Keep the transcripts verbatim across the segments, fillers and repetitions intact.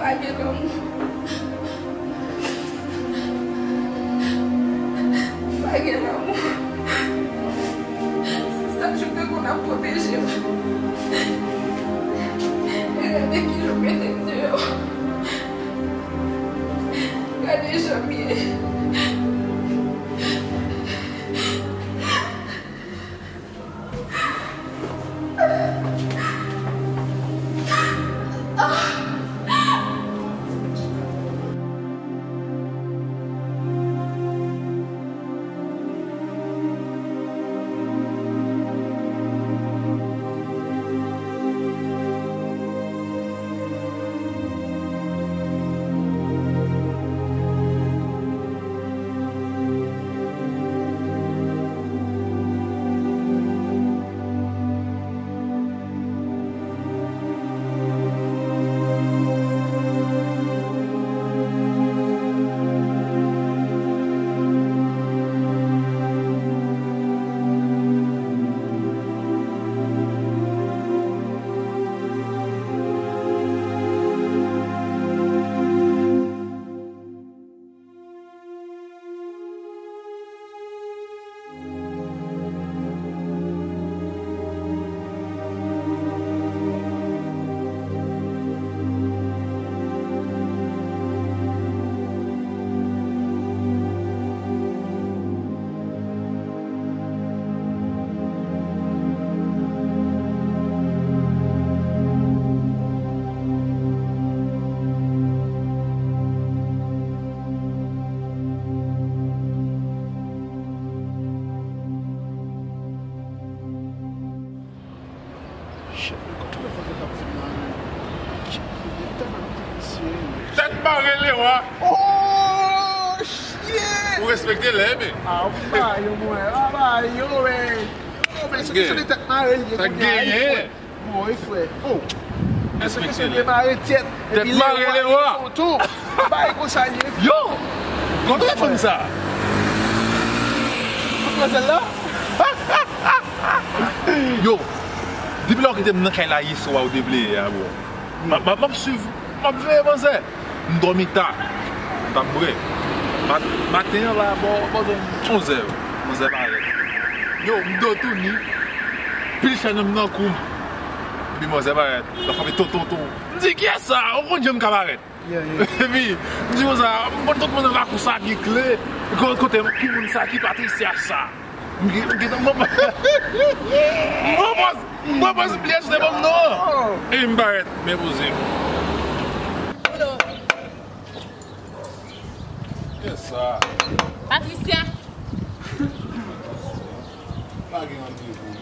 Pa gen lanmou. Pa gen lanmou. Se sa k te konn ap pwoteje m. E gade ki jan w mete m deyò. Gade jan m ye. Shit, men kote telefòn sa t ap vin la menm? Shit, men telefòn ti mesye. Tèt mare Lewa! Oh, shit! Ou respekte lè, men. Ah, ou ba yo, mwen. Ah, ba yo, men. Yo, men, se kesyon de tèt mare l ye kounye a, wi, frè. Bon, wi, frè. Oh. Respekte lè. Tèt mare Lewa. Tou. Bay konsa l ye. Yo! Kote telefòn sa? Matmwazèl la? Yo! Depi lè w kite m nan kay la yè swa ou debleye a, bro. M ap, m ap, m ap swiv, m ap veye manzè. M dòmi ta. M t ap bwè. Mat-, maten an la, bò, bò zòn onzè. Manzè parèt. Yo, m do touni. Pil chèn nan kou m. Epi manzè parèt. L ap frape ton, ton, ton. M di, "Kiyès sa? Ou konn jan m ka parèt?" Yeah, yeah. Epi, m di konsa, m konn tout moun nan lakou sa gen kle. Ko-, kote ki moun sa, ki Patricia sa? M gen, m gen, m pran pòz, m pran pòz, m pran pòz, m bliye achte bòm non. E m parèt, men poze m. Kiyès sa? Patricia. Pa gen randevou.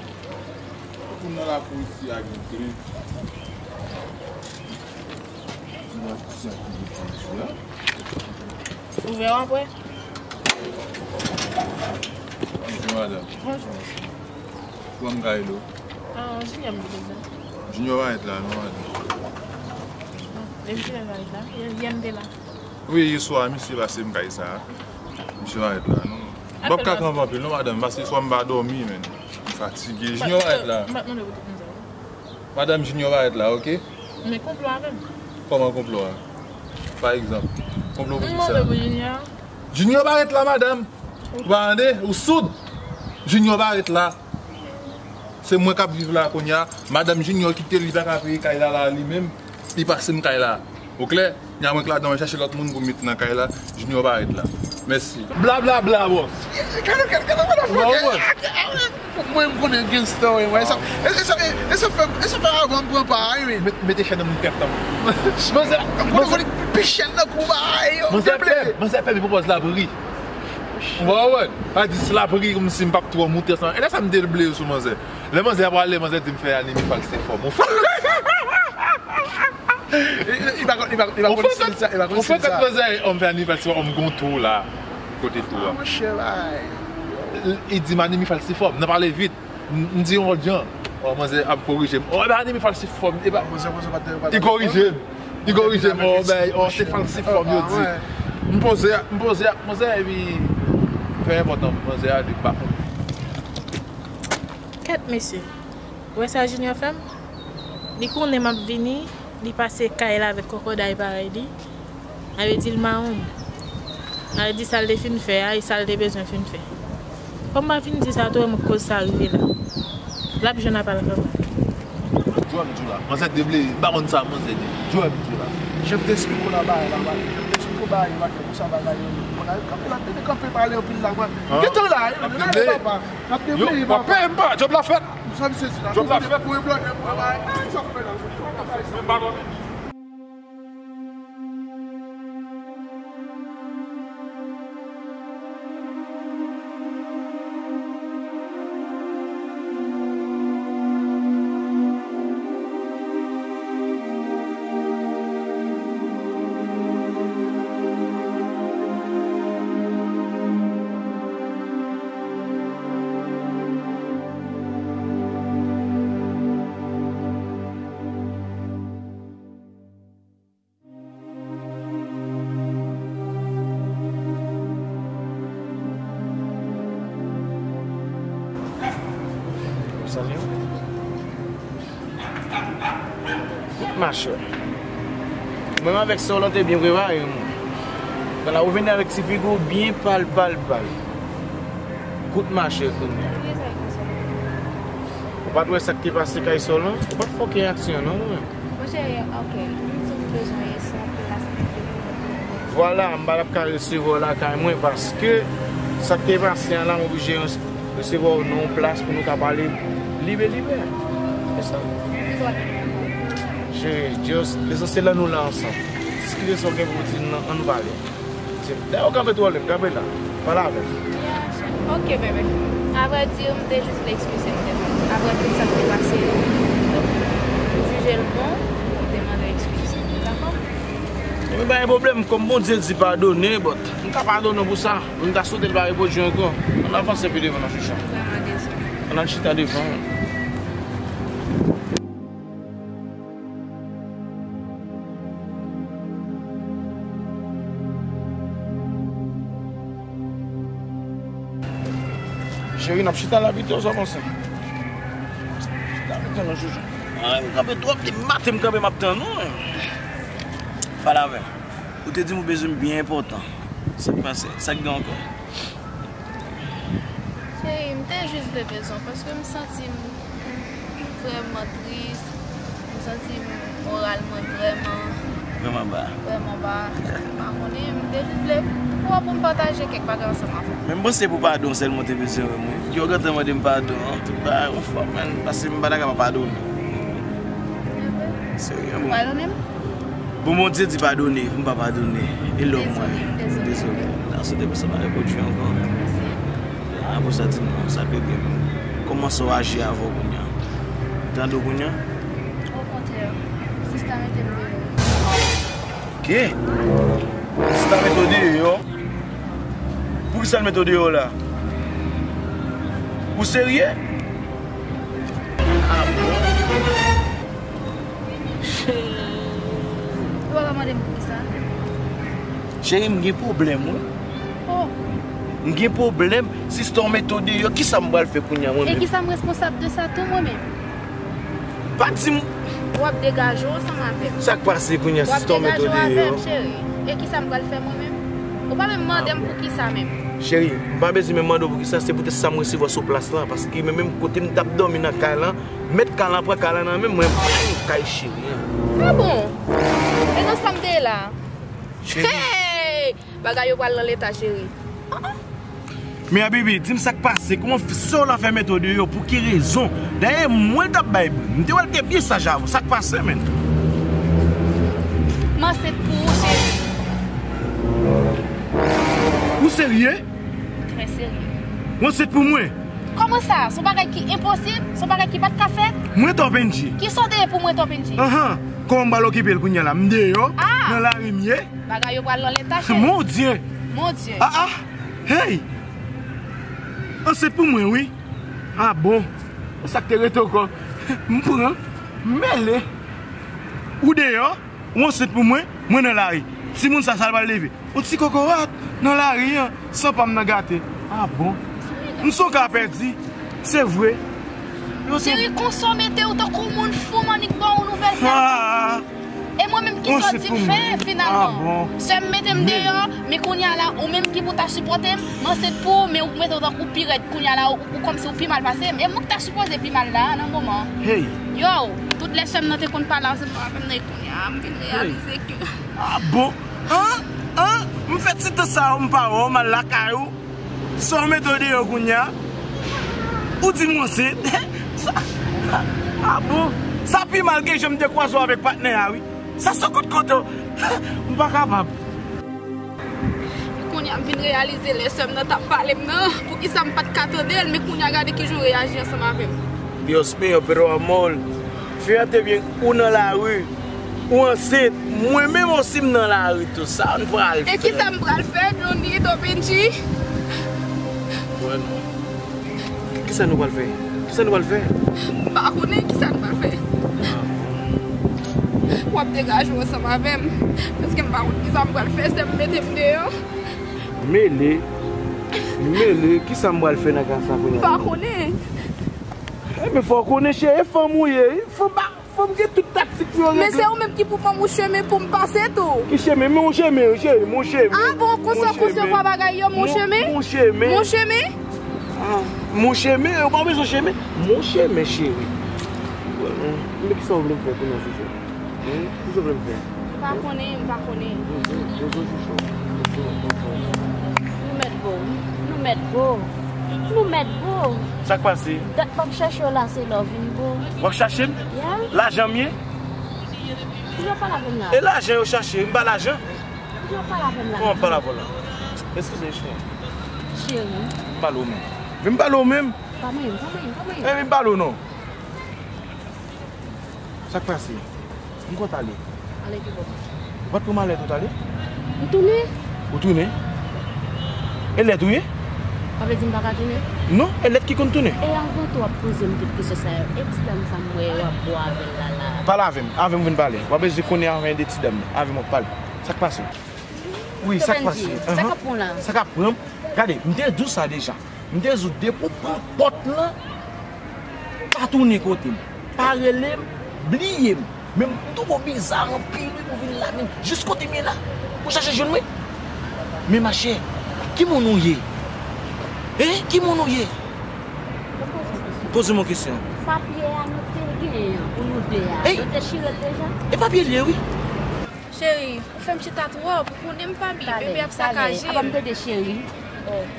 Tout moun nan lakou isi a gen kle. Ouvè w apre. Bonjou, madanm. Bonjou. Kòman kay la? Ah, Junior m te bezwen. Junior pa ret la, non, madanm. Ah, e Junior pa ret la? Yè, yè m te la. Wi, yè swa, misye pase m kay sa a. Misye pa ret la, non. M p ap ka kanpe anpil, non, madanm, paske swa m pa dòmi, men. M fatige. Junior pa ret la. M pa t mande pou tout moun sa yo. Madanm, Junior pa ret la, oke? Men konplo avè m. Kòman konplo a? Pa egzanp, konplo pou kisa? M mande pou Junior. Junior pa ret la, madanm. Ou pa tande? Ou soud? Junior pa ret la. Se mwen k ap viv la kounye a. Madanm Junior kite li pa ka peye kay la, la li menm. Li pase m kay la. Ou klè? Nya mwen k ladan, mwen chache lòt moun pou m met nan kay la. Junior pa ret la. Mèsi. Bla, bla, bla, bòs. Gade, gade, gade, gade, gade. Mwen, mwen konnen gangsta, wi, mwen. E sa, e sa, e sa fè, e sa fè avan m pran pa, wi. Met, mete chèn nan moun tèt nan. Manzè, manzè, pi chèn nan kou ba, yo. Manzè pè, manzè pè, li pran pòz l ap ri. Ou pa wè? Pa di si l ap ri kòmsi m p ap twò moute ansanm. E lè sa m te bliye sou manzè. Lè manzè ap prale, manzè di m fè anime falsifòm. Ou fè. Li, li, li pa konn, li pa konn, li pa konn stil sa, li pa konn stil sa. Ou fè kòt manzè, an m fè anime falsifòm, an m gon tou la. Kote tou a? Ah, monchè, bay. Li di m anime falsifòm, nan pale vit. M, m di yon lòt jan. Oh, manzè ap korije m. Oh, e pa anime falsifòm, e pa. Li korije m. Li korije m. Oh, ben, oh, se falsifòm yo di. M poze, m poze ak manzè, epi fè enpòtan, manzè a di pa konn. Kèt, mesye. Ou wè sa Junior fè m? Li konnen m ap vini, Li pase kay la avèk kòkòday parèy li. Sa vle di l mawon. Sa vle di sa l te fin fè a, e sa l te bezwen fin fè. Kòm m pa fin di sa tou, e mwen koz sa rive la. L ap jwenn apa l kanmenm. Jwè m di w la. Manzè te vle, m pa konn sa manzè di. Jwè m di w la. Jan m te esplike w la bagay la, bagay. Jan m te esplike w bagay yo, bagay konsa bagay yo. Bon, la, kanpe la, te kanpe pale anpil la, mwen. Gentan la, yo, papa. N ap debleye, papa. Yo, w ap peye m pa, djòb la fèt. Sa m sezi la. Djòb la fèt. Pou yon blòdè, pou yon bagay. Sa m fè la. Men pa dòmi. Kout machè. Mwen avèk sè w lan te byen prepare, mwen. Fè la ou vini avèk ti figi w byen pal, pal, pal. Kout machè kounye a. Ou pa t wè sa k te pase kay sè w lan? Ou pa t fè okenn aksyon, non, mwen. Monchè, ok, m di w m bezwen yon plas pou m te vin. Vwala, m pa t ap ka resevwa w lakay mwen paske sa k te pase an la, m oblije resevwa w nan yon plas pou nou ka pale libe, libe. Se sa. Cheri, just, lesansyèl la nou la ansanm. Diskite sa w gen pou w di m nan, ann pale. Dayè, w kanpe twò lwen, kanpe la. Pale avè m. Ok, bebe. Avrèdi, m te jis vle eskize m devan ou. Apre tout sa k te pase yo, donk, m jije l bon pou m te mande w eskize. Dakò? Ebyen, pa gen pwoblèm. Kòm Bondye di padone, but m ka padone w pou sa. M ta swete l pa repwodui ankò. Ann avanse pi devan nan chicha. Vrèman dezole. Ann al chita devan. Cheri, n ap chita la pito, sa w panse? Chita pito non, chouchou. Ay, m kanpe twòp, depi maten m kanpe m ap tann ou. Pale avè m. Ou te di m ou bezwen m byen enpòtan. Sa k pase? Sa k gen ankò? Cheri, m te jis vle bezwen w, paske m santi m vrèman tris. M santi m moral mwen vrèman, vrèman ba. Vrèman ba. M pa konnen, m te jis vle wè pou m pataje kèk bagay ansanm avè w. Men m panse pou padon sèlman w te bezwen wè mwen. Yo gentan mande m padon, tout bagay yon fwa, men, paske m pa ta ka pa padone. Se vre? Serye, bon. Padone m? Bon, Bondye di padone, pou m pa padone. E lòm mwen. Dezole, dezole. Dezole. N ap swete pou sa pa repwodui ankò. Mèsi. A, bon, sa di non, sa pede m. Kòman sa w aji avè w kounye a? Tande w kounye a? Okontrè, sista mete m deyò. Ke? Sista mete w deyò? Poukisa l mete w deyò la? Ou serye? A bon? Cheri. Ou pa ka mande m poukisa? Cheri, m gen pwoblèm, wi. Oh. M gen pwoblèm, sista w mete w deyò, kisa m pral fè kounye a, mwen menm? E kisa m responsab de sa tou, mwen menm? Pa di m. W ap degaje w ansanm avè m. Sa k pase kounye a, sista w mete w deyò? W ap degaje w avè m, cheri. E kisa m pral fè mwen menm? Ou pa menm mande m poukisa menm. Cheri, m pa bezwen menm mande w poukisa, se poutèt sa m resevwa sou plas lan, paske mwen menm kote m t ap dòmi nan kay lan, mèt kay lan pran kay lan nan men m, mwen pran yon kay cheri an. A bon? E nan sa m te ye la? Cheri. Hey! Bagay yo pral nan leta, cheri. Ah, ah. Men Abibi, di m sa k pase, kòman sè w lan fè mete w deyò, pou ki rezon? Dayè, mwen t ap bay bri. M te wè l te byen saj avè w. Sa k pase, menn? M ansent pou ou, cheri. Ou serye? Trè serye. Ou ansent pou mwen? Kòman sa? Se yon bagay ki enposib? Se yon bagay ki pa t ka fèt? Mwen Top N G. Kisa w te ye pou mwen Top N G? Ahan. Kòman m pral okipe l kounye a la? M deyò, nan lari m ye. Bagay yo pral nan leta, cheri. Mon Dye! Mon Dye! Ah, ah! Hey! Ansent pou mwen, wi. Ah bon? Sa k te rete ankò? M pran, m mele. Ou deyò, ou ansent pou mwen, mwen nan lari. Timoun sa, sa l pral leve? Yon ti kokorat nan lari an, san pa m nan gate. Ah bon? M se yon ka pèdi. Se vre. Cheri, konsa w mete w tankou moun fou, m annik ba w yon nouvèl sa. Ah! Menm ki sa w di m fè, finalman. Sè m mete m deyò, men kounye a la, ou menm ki pou ta sipòte m, m ansent pou ou, men ou mete w tankou pi rèd. Kounye a la, ou, ou kòmsi ou pi mal pase m. E mwen ki ta sipoze pi mal la, nan moman. Hey! Yo, tout lè sè m nan te konn pale ansanm avè m nan, e kounye a, m vin reyalize ke. Ah bon? An? An? M fè ti tan sa yo, m pa wè w, m al lakay ou. Sa w mete w deyò kounye a? Ou di m w ansent? Sa, ah bon? Sa pi mal ke jan m te kwaze w avèk patnè a, wi. Sa sou kout kouto. M pa kapab. Kounye a m vin reyalize lè sè m nan t ap pale m nan, poukisa m pa t ka tande l, men kounye a gade kijan w reyaji ansanm avè m. Dios mío, pero amor, fíjate bien, ou nan lari, ou ansent, mwen menm osi m nan lari tou, sa n pral fè? E kisa m pral fè, Johnny, Don Benji? Bueno. Kisa nou pral fè? Kisa nou pral fè? M pa konnen kisa nou pral fè. W ap degaje w ansanm avè m. Paske m pa konn kisa m pral fè, sè m mete m deyò. Mele. Mele, kisa m pral fè nan ka sa kounye a? M pa konnen. Enben, fò w konnen, cheri, e fanm ou ye, wi. Fanm pa Fanm gen tout taktik pou yo regle. Men se ou menm ki pou ban m yon chemen pou m pase tou. Ki chemen? Men yon chemen, cheri, men yon chemen. Ah bon, konsa w konsevwa bagay yo, men yon chemen? Men yon chemen. Men yon chemen? Ah, men yon chemen, ou pa bezwen chemen. Men yon chemen, cheri. Men kisa w vle m fè kounye a, chouchou? Hmm? Kisa w vle m fè? M pa konnen, m pa konnen. Poze w, poze w, chouchou. Poze w, poze w. Nou mèt gwo, wi. Nou mèt gwo. Nou mèt gwo. Sa k pase? Dat m ap chache w la, se lè w vin gwo. W ap chache m? Yeah. Lajan m ye? Kijan w pale avè m la? E lajan yo chache, m pa lajan. Kijan w pale avè m la? Kòman m pale avè w la? Eskize, cheri. Cheri. M pale w menm. Men m pale w menm. Pa manyen m, pa manyen m, pa manyen m. Men m pale w non. Sa k pase? M konn ale. Ale ki bò? Ou pa t pran malèt ou t ale? M tounen. Ou tounen? E lèt ou ye? Sa vle di m pa ka tounen? Non, e lèt ki konn tounen. E anvan tou w ap poze m tout kesyon sa yo. E ti dam sa m wè w ap bò avè l la la? Pale avè m, avè m vin pale. W ap bezwen konnen anyen de ti dam nan. Avè m w ap pale. Sa k pase? Wi, sa k pase? Sa k ap pran w la? Sa k ap pran m? Gade, m te di w sa deja. M te di w depi w pran pòt lan, pa tounen kote m. Pa rele m, bliye m. Men m twouve w biza anpil wi pou w vin la menm. Jis kote m ye la, ou chache jwenn mwen. Men machè, ki moun ou ye? Hein? Ki moun ou ye? Poze m yon kesyon. Papye a nou te genyen an pou nou de a, nou te chire l deja? E papye l ye wi. Cheri, ou fè m chita twòp, ou konnen m pa byen, bebe ap sakaje m. Apa m tande cheri?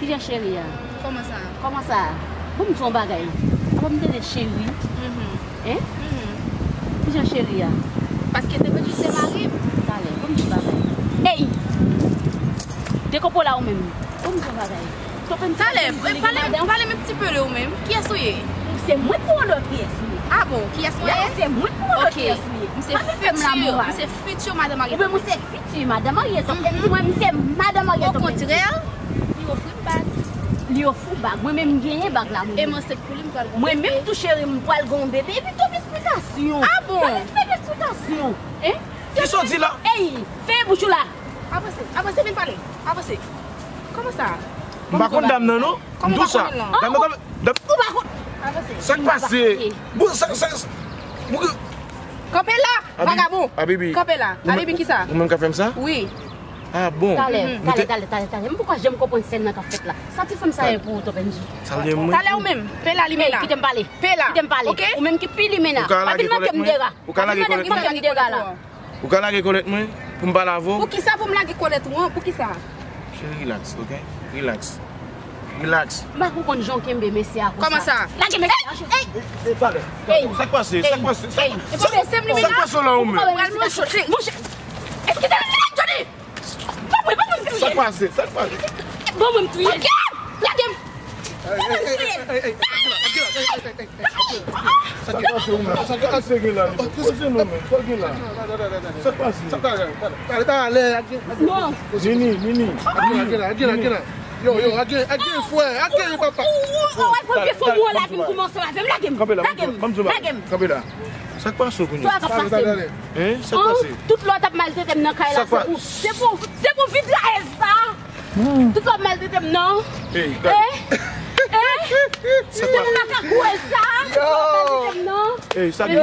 Kijan cheri a? Kòman sa? Kòman sa? Bon, m di w yon bagay. Apa m tande cheri? Mhm. Hein? Mhm. Kijan cheri a? Paske te pèdi se mari m. Talè, bon, m di w bagay. Ey! Dekopo la ou menm. Bon, m di w bagay. Talè, pale, pale m ti pe de ou menm. Kiyès ou ye? Se mwen ki mande w kiyès ou ye. Ah bon, kiyès mwen ye? Se mwen ki mande w kiyès ou ye. M se fiti, m se fiti madan marye. Oubyen mwen se fiti madan marye, tonbe. Epi mwen, m se madan marye, tonbe. Okontrè, li ofri m bag. Li ofri w bag. Mwen menm, m genyen bag la, mwen menm. E m ansent pou li, m pral gon bebe. Mwen menm tou, cheri, m pral gon bebe. Epi, twòp esplikasyon. Ah bon? Twòp esplikasyon. Hein? Kisa w di la? Ey, fè bouch ou la. Avanse, avanse, vin pale. Avanse. Kòman sa? M pa konn dam nan, non. M di w sa. Dam nan, dam, dam. Ou pa konn. Avanse. Sa k pase? Bon, sa, sa, bon, kanpe la, vagabon. Abibi. Kanpe la. Abibi, kisa? Ou menm k ap fè m sa? Wi. Ah bon. Talè, talè, talè, talè, talè. M poko janm konprann sèn nan k ap fèt la. Sa ti fanm sa ye pou ou, Topenji? Talè ou menm. Pe la, limena. Kite m pale. Pe la. Kite m pale. Ou menm ki pi limena. Pa vin manke m dera. Pa vin manke m dera la. Ou ka lage kòlèt mwen pou m pale avè w? Poukisa pou m lage kòlèt ou an? Poukisa? Cheri, relax, ok? Relax. Relax. M pa konprann jan w kenbe mesye a konsa. Kòman sa? Lage mesye a, cheri. Ey, ey. Sa k pase? Sa k pase? Sa k pase? Sa k pase la ou menm? Pral manje, cheri. Monchè, eskize m, Johnny! Ban mwen, ban mwen m touye. Sa k pase? Sa k pase? Ban mwen m touye. Lage m! Lage m! Ban mwen m touye. Sa k pase ou menm? Sa k pase gen la? Poze non menm. Sa k gen la? Sa k pase? Non. Nini, Nini. Yo, yo, agen, agen, frè, agen, papa. Ou wè premye fwa mwen la vin koumanse avè m, lage m. Lage m. Lage m. Kanpe la. Sa k pase kounye a? Sa k ap pase m? Hein? Sa k pase? Tout lè w t ap maltrete m nan kay la, se pou, se pou, se pou vit la e sa. Tout w ap maltrete m nan. Hey, gade. Eh? Eh? Sa pa ka kouwè sa. Yo. Non. Ey, sa gen.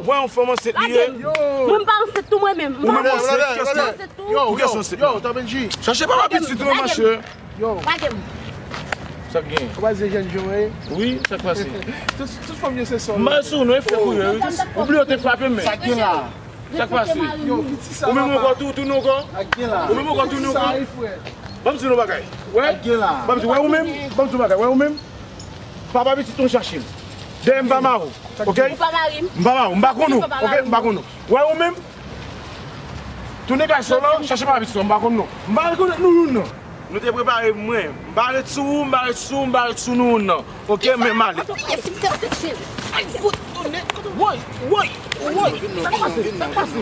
Mwen yon fanm ansent li ye. Mwen m pa ansent tou mwen menm. Ou menm ansent, kiyès li? Pou kiyès ansent? Yo, Top N G. Chache papa pitit ou, machè. Yo. Lage m. Sa k gen? Ou pa di jèn jan, wi? Wi, sa k pase? Tout, tout fanm yo se sòl. M pa sou non, e fè kouri, wi. Ou bliye te frape m, men. Sa k gen la? Sa k pase? Yo, piti sa. Ou menm ankò tou, tounen ankò? Sa k gen la? Ou menm ankò tounen ankò? Piti sa, wi, frè. Ban m di nou bagay. Wè? Sa k gen la? Ban m di, wè ou menm? Ban m di nou bagay. Wè ou menm? Papa pitit ou chache m. Dèyè m pa mari w. Ok? Ou pa mari m. M pa mari w. M pa konn ou. Ok? M pa konn ou. Wè ou menm? Tounen kay solo, chache papa pitit ou. M pa konn nou. M pa rekonèt nou youn nan. Nou te prepare mwen. M pa ret sou ou, m pa ret sou ou, m pa ret sou nou youn nan. Ok, men m ale. Woy, woy, woy. Sa k pase? Sa k pase?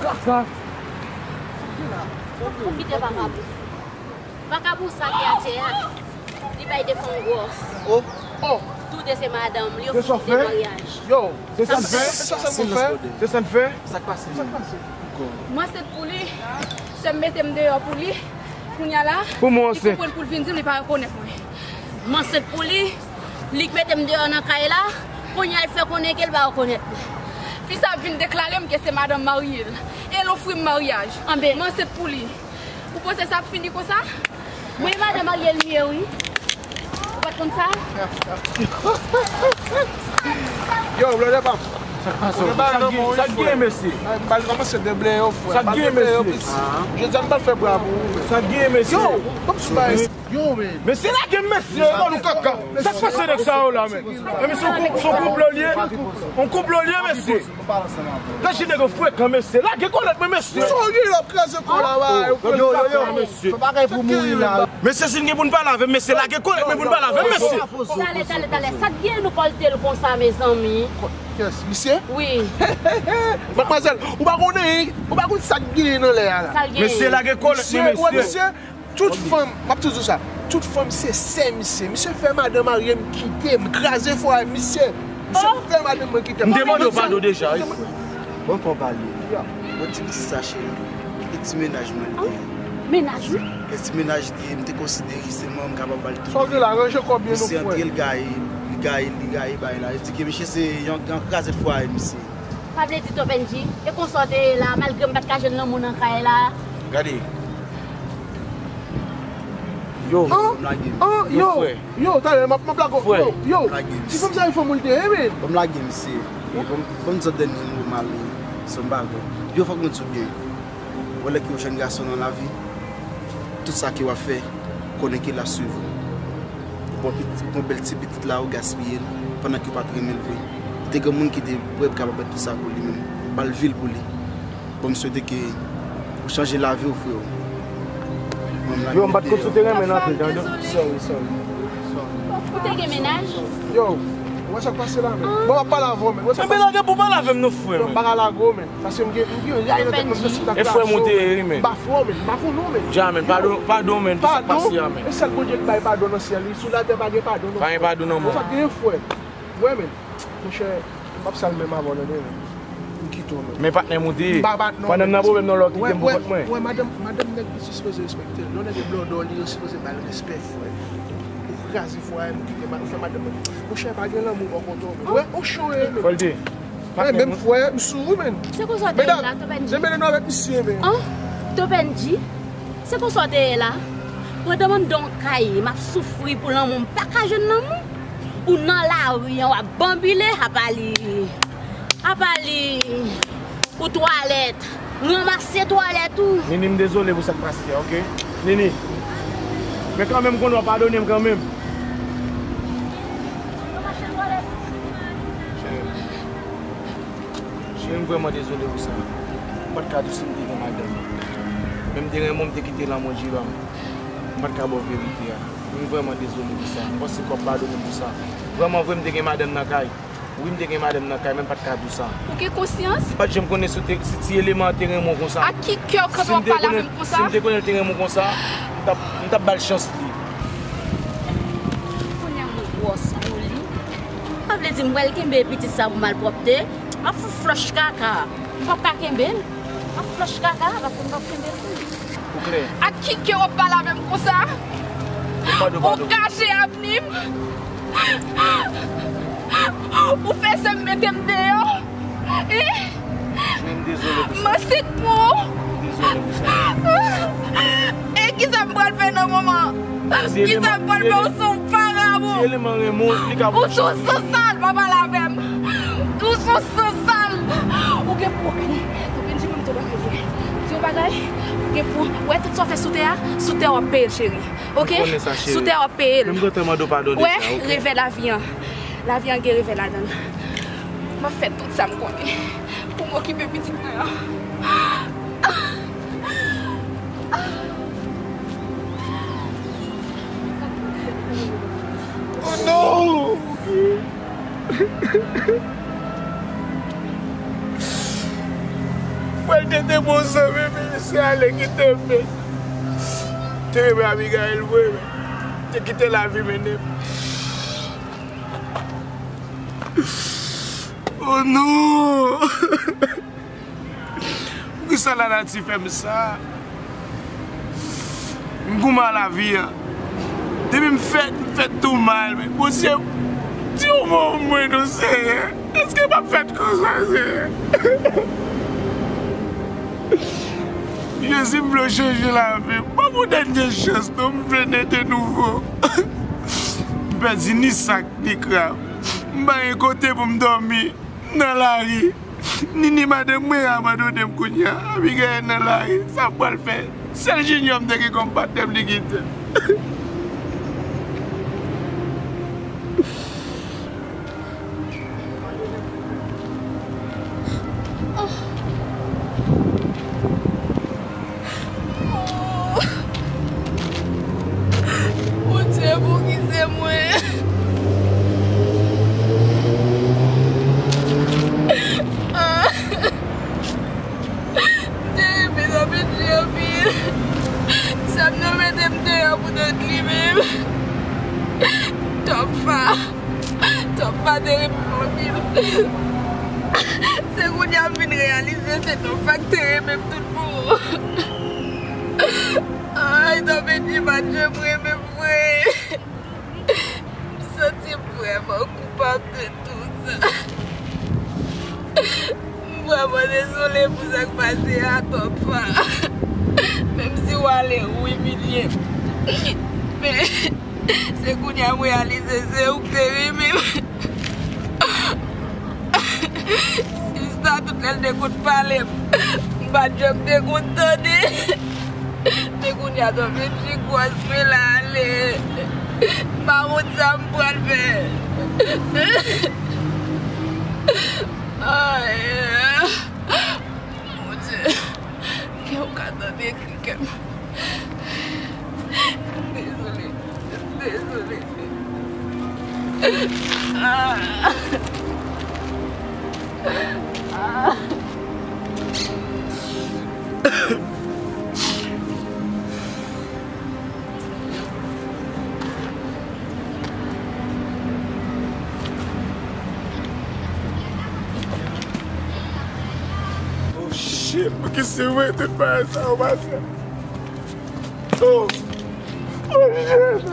Kaka. Ou kite papa pou. Vakabon sa ki atè a, li bay de fanm gwòs. Oh, oh. Tou de se madanm li, yo fouti de maryaj. Yo, se sa n fè? Se sa n fè? Se sa n fè? Sa k pase? Sa k pase? Mwen ansent pou li, sè m mete m deyò pou li. Kounye a la, pou mwen li konprann pou l vin di m li pa rekonèt mwen. Mwen ansent pou li, li k mete m deyò nan kay la. Kounye a l fè konnen ke l pa rekonèt mwen. Fi sa vin deklare m ke se madanm marye l. E l ofri m maryaj. Mwen ansent pou li. Ou panse sa ap fini konsa? Mwen madan marye l ye wi. Ou pa t konn sa? Yo, blòdè pa m. Sa k pase? Sa k gen, mesye? M pral kòmanse deble yo, frè. Sa k gen, mesye? Jodi a m pral fè bra pou ou. Sa k gen, mesye? Yo, kòm si bay. Yo, men. Mesye, lage m, mesye, ban nou kaka. Sa k pase nèg sa yo la, men? E mesye, se yon konplo l ye? Yon konplo l ye, mesye? Tèt nèg yo frekan, mesye. Lage kòlèt mwen, mesye. Sa w gen la, w ap kraze kò la, ba, yo pran kaka, mesye. Fè bagay pou mouri la. Mesye, si n gen pou n pale avè m, mesye, lage kòlèt mwen pou n pale avè m, mesye. Talè, talè, talè. Sa k gen nou kòlte l konsa, mezanmi? Kiyès? Misye? Wi. Madmwazèl, ou pa konnen, ou pa konn sa k gen nan lè a la. Sa l gen? Mesye, lage kòlèt mwen, mesye. Tout fanm, m ap toujou di w sa, tout fanm se sè misye. Misye fè madanm marye m kite m, kraze fwaye misye. Misye fè madanm mwen kite m. M te mande w padon deja, wi. Bon, fò w pale. Bon, ti pitit sa, cheri. Kite ti mennaj mwen li ye. Mennaj ou? Kite ti mennaj li ye, m te konsidere se mwen, m kapab ba l tout. Sa w gen la, ranje kò byen non, frè. Misye antre, l gaye, li gaye, li gaye bay la. Li di ke misye se yon gran krazèt fwaye, misye. Sa vle di Top N G, e konsa w te ye la, malgre m pa t ka jwenn lanmou nan kay la. Gade. Yo, ban m lage m. Yo, frè. Yo, talè, m ap, m ap lage w. Yo, yo. Ti fanm sa, yon fanm ou l te ye, men. Ban m lage m, mesye. Ban m, ban m di w dènye mo m ale. San bagay. Yo, fòk nou di w byen. Ou wè lè ke yon jèn gason nan lavi, tout sa ke w ap fè, konnen ke l ap swiv ou. Ou pran pit-, ou pran bèl ti pitit la, ou gaspiye l, pandan ke w pa t renmen l vre. Te gen moun ki te prè pou kapab mèt tout sa pou li menm, ba l vi l pou li. Bon, m swete ke ou chanje lavi w, freo. Yo, m pa t konn si w te renmen l anpil, tande. Sorry, sorry. Ou te gen mennaj? Yo, ou wè sa k pase la, men. Bon, m ap pale avè w, men. Ou wè sa k pase? Enben, lage pou pale avè m non, frè, men. Yo, m pa ka lage w, men. Paske m gen, m gen yon ray nan tèt mwen, m santi m ta kraze w, men. E frè m ou te ye, men. M pa frè w, men. M pa konn ou, men. Jamè, padon, padon, men. Padon? Se sèl Bondye ki bay padon nan syèl, wi. Sou latè, pa gen padon, non. Pa gen padon, non, frè. Ou sa gen frè. Wè, men. Monchè, m p ap sal menm avè w, tande, men. M kite w, men. Men patnè m ou te ye. M pa patnè w, men. Pandan m nan pwoblèm nan lè w kite m pou kont mwen. Wè, madanm, madanm nèg li sipoze respekte l. Lè w nèg e blòdò li, yo sipoze ba l respè, frè. Ou kraze fwaye m, ou kite m, ou fè madanm mwen. Monchè, pa gen lanmou bò kote w, men. Wè, ou cho ye, men. Fò l te. Wè, menm frè, m sou ou, men. Se konsa w te ye la, Top N G? Medam, se mele nou avèk misye, men. An? Top N G? Se konsa w te ye la? Pandan m anndan yon kay, m ap soufri pou lanmou, m pa ka jwenn lanmou. Ou nan lari an, w ap banbile, apa li, apa li, ou twalèt, ranmase twalèt ou. Nini, m dezole pou sa k pase a, oke? Nini, men kanmenm, m konnen w ap padone m kanmenm. Ranmase twalèt ou. Cheri, m vrèman dezole pou sa. M pa t ka di w si m te gen madanm. Men m te renmen w, m te kite lanmou djeba m. M pa t ka ba w verite a. M vrèman dezole pou sa. M panse ke w ap padone m pou sa. Vrèman vre, m te gen madanm nan kay. Wi, m te gen madanm nan kay, men m pa t ka di w sa. Ou gen konsyans? M pa t janm konnen si w te, si ti eleman an te renmen w konsa. Ak ki kè w kanpe w ap pale avè m konsa? Si m te konnen l te renmen w konsa, m t ap, m t ap ba l chans li. Kounye a m gwòs pou li. Sa vle di m pral kenbe pitit sa pou malpwòpte? M ap fout flòch kaka. M p ap ka kenbe l. M ap flòch kaka paske m p ap kenbe l pou li. Ou klè? Ak ki kè w ap pale avè m konsa? Ou kache avni m. Ou fè sè m mete m deyò. E? Mwen dezole pou sa. Mansit pou ou. Dezole pou sa. E kisa m pral fè nan moman? Kisa m pral fè? Ou sou parab ou. Si Eleman renmen w, li ka... Ou sou sansal, pa pale avè m. Ou sou sansal. Ou gen pou w kone. Ou gen di mwen m tou bagay. Di yon bagay. Ou gen pou w wè tout sa w fè sou tè a, sou tè w ap peye l, cheri. Ok? Ou konnen sa, cheri. Sou tè w ap peye l. Menm grantan mande w padone sa, ok? Wè, revè lavi an. Lavi an gen revè ladan l. M ap fè tout sa m konnen pou m okipe pitit mwen an. Oh non! Frè l te te bon zanmi, men misye ale kite m, men. Te renmen Abigail vre, men. Te kite lavi mennen m. Oh non! Poukisa lanati fè m sa? M goumen a lavi a. Depi m fèt, m fèt tou mal, men Bondye, di yon mo pou mwen non, Senyè. Èske m ap fèt konsa, Senyè? Jezi, m vle w chanje lavi m. Ban m yon dènye chans non, m vle ne de nouvo. M pèdi ni sak, ni krab. M pa gen kote pou m dòmi. Nan lari. Nini madanm mwen abandone m kounye a. Abigail nan lari. Sa m pral fè? Sèl Junior m te gen kòm patnè m, li kite m. Bondye, poukisa mwen? M te renmen Tòpedji anpil. Sa m nan mete m deyò poutèt li menm. Tòpfa. Tòpfa te renmen m anpil. Se kounye a m vin reyalize se Tòpfa k te renmen m tout bon. Ay, Tòpedji pa t janm renmen m vre. M santi m vrèman koupab de tout sa. M vrèman dezole pou sa k pase a, Tòpfa. Menm si w ale, ou imilye m. Men, se kounye a m reyalize se ou k te renmen m. Sista, tout lè l te konn pale m, m pa t janm te konn tande. Men kounye a, Tòpedji gwòs mwen la ale. M pa konn sa m pral fè. Ay, Bondye, ke w ka tande kri kè m. Dezole, dezole. Ah. Ah. Oh shit, poukisa w fè tout bagay sa yo pase? Oh. Oh shit.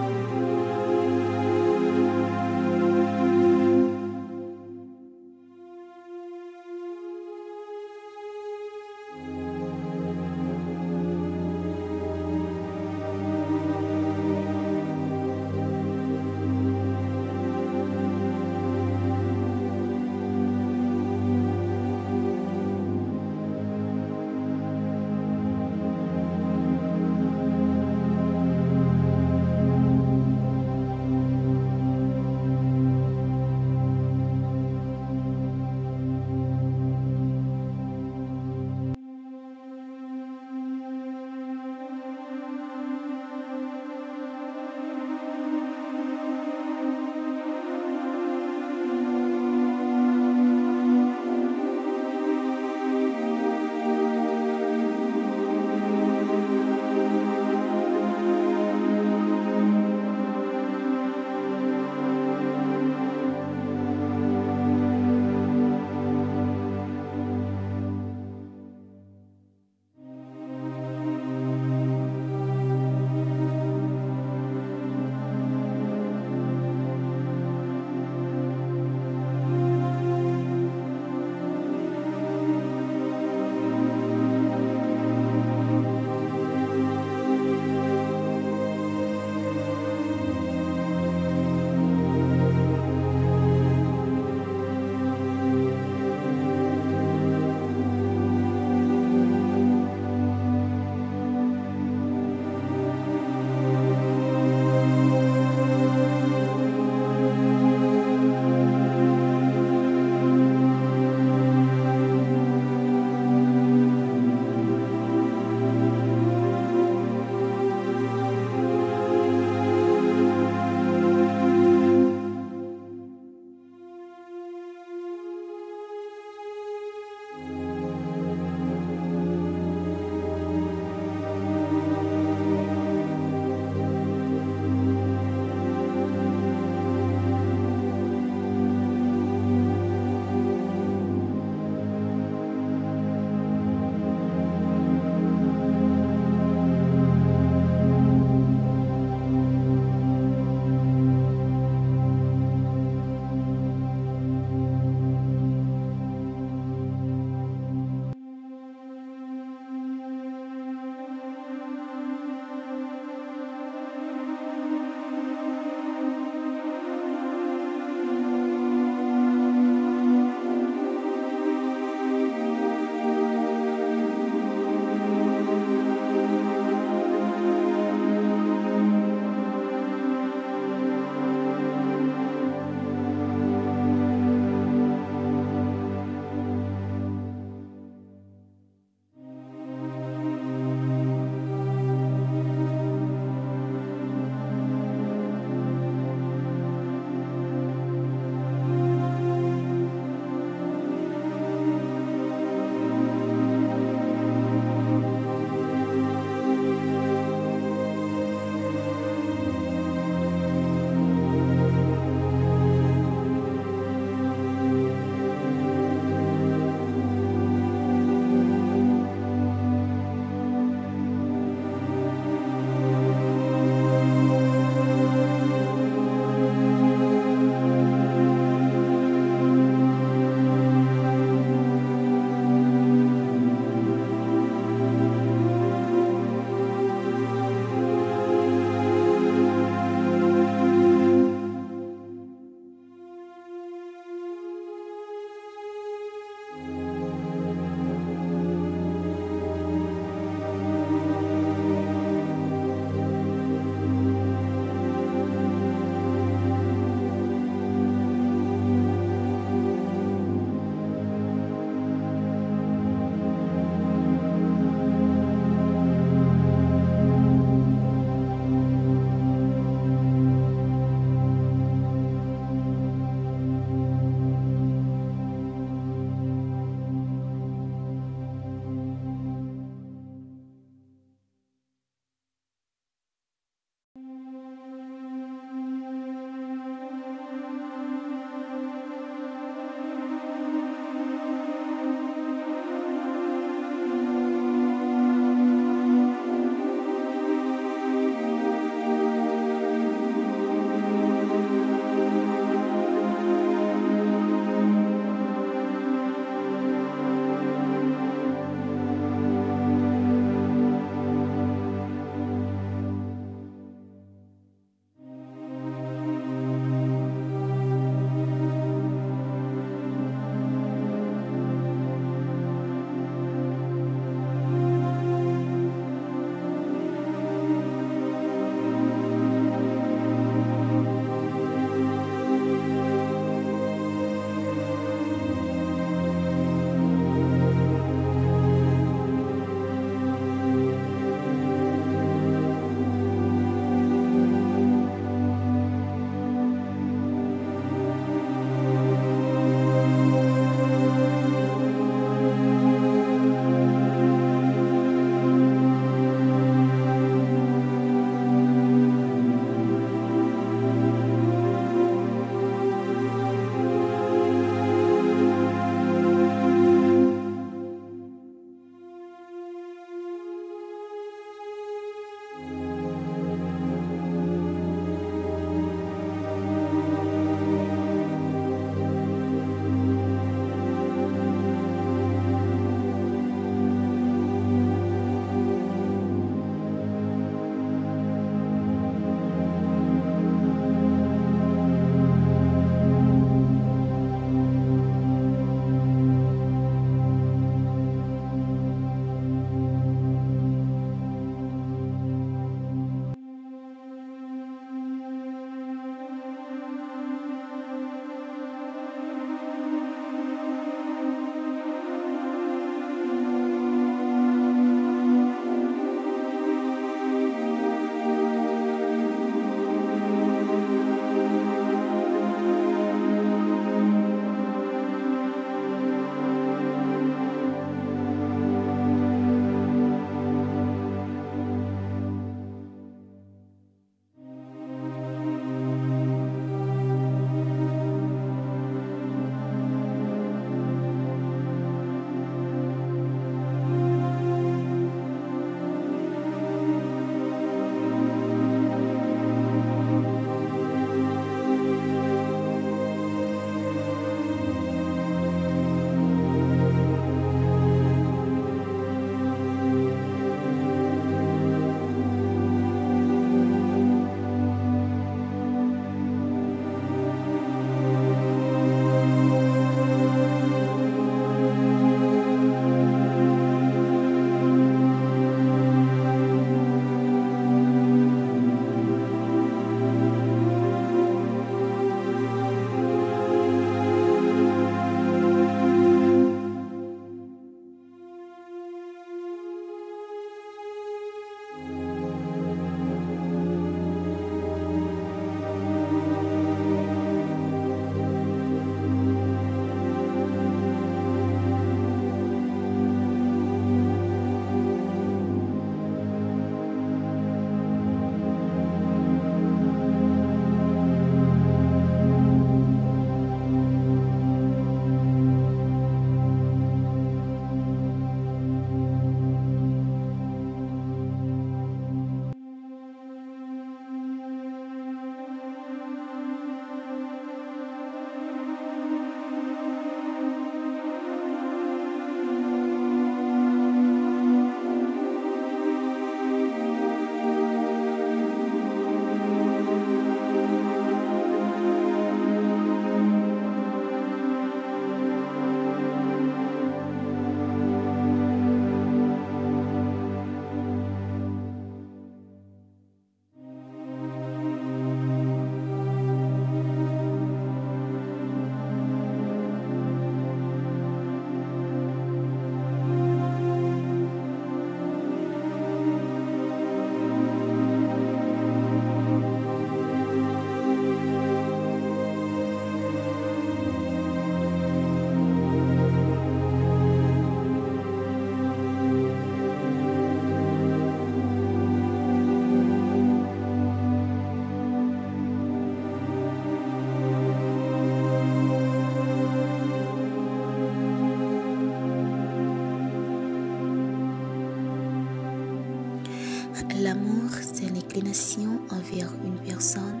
Passion envers une personne,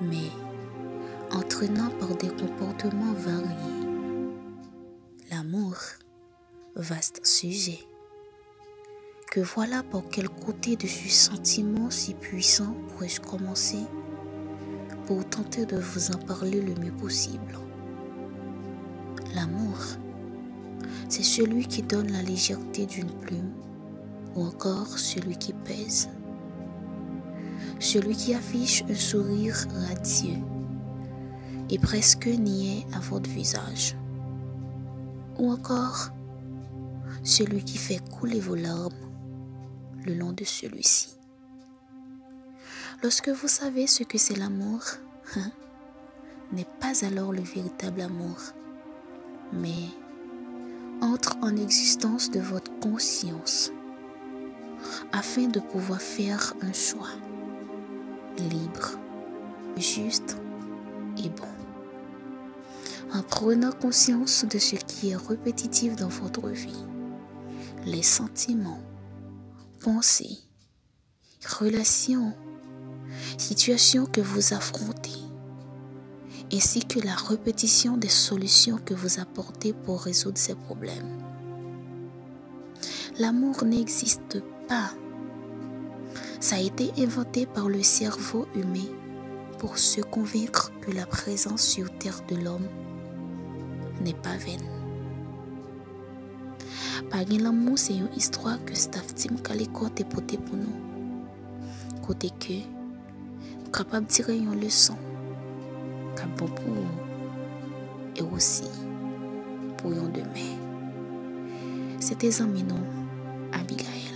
mais entraînant par des comportements variés. L'amour, vaste sujet. Que voilà par quel côté de ce sentiment si puissant pourrais-je commencer pour tenter de vous en parler le mieux possible. L'amour, c'est celui qui donne la légèreté d'une plume ou encore celui qui pèse, celui qui affiche un sourire radieux et presque niais à votre visage, ou encore celui qui fait couler vos larmes le long de celui-ci. Lorsque vous savez ce que c'est l'amour, n'est pas alors le véritable amour, mais entre en existence de votre conscience afin de pouvoir faire un choix libre, juste et bon. En prenant conscience de ce qui est répétitif dans votre vie, les sentiments, pensées, relations, situations que vous affrontez, ainsi que la répétition des solutions que vous apportez pour résoudre ces problèmes. L'amour n'existe pas. Ça a été inventé par le cerveau humain pour se convaincre que la présence sur terre de l'homme n'est pas vaine. Pa gen lanmou se yon istwa ke staff Team Kaliko te pote pou nou. Kote ke ou kapab tire yon leson k ap bon pou ou e osi pou yon demen. Se te zanmi nou, Abigail.